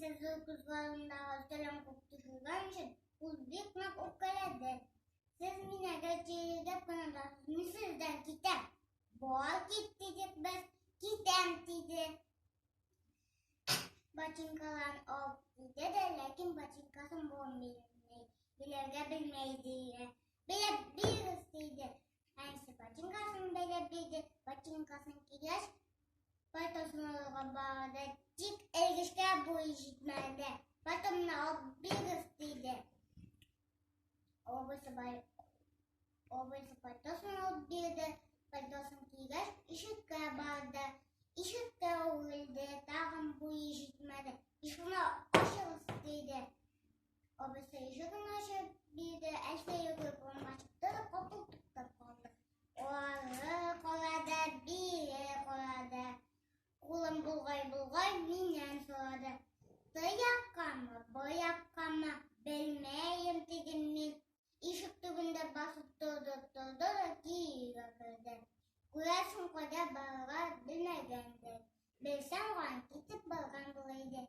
Кисә зур көзге алдындагы өстәлен куып төшергән өчен ул бик нык үпкәләде. Сез мине гел тиргәп кенә торасыз, мин сездән китәм. Бар кит, дидек без, китәм, диде. Ботинкаларын алып киде дә, ләкин ботинкасын белми, бәйләргә белмәй диде. Бәйләп бирегез, диде. Әнисе ботинкасын бәйләп бирде. Ботинкасын кигәч, пальтосын алырга барды. Тик элгечкә буе җитмәде. Пальтомны алып бирегез, диде. Абыйсы бай абыйсы пальтосын алып бирде. Пальтосын кигәч, ишеккә барды. Ишеккә үрелде, тагын буе җитмәде. Ишекне ачыгыз, диде. Абыйсы ишеген ачып бирде. Әлфия йөгереп урамга чыкты да капыл туктап калды. Ары карады, бире карады. Кулын болгай-болгай миннән сорады. Ты яккамы, б яккамы, белмәем, дидем мин. Ишек төбендә басып торды, торды да кире керде. Күрәсең, кайда барырга белмәгәндер. Белсәм, китеп барган булыр иде.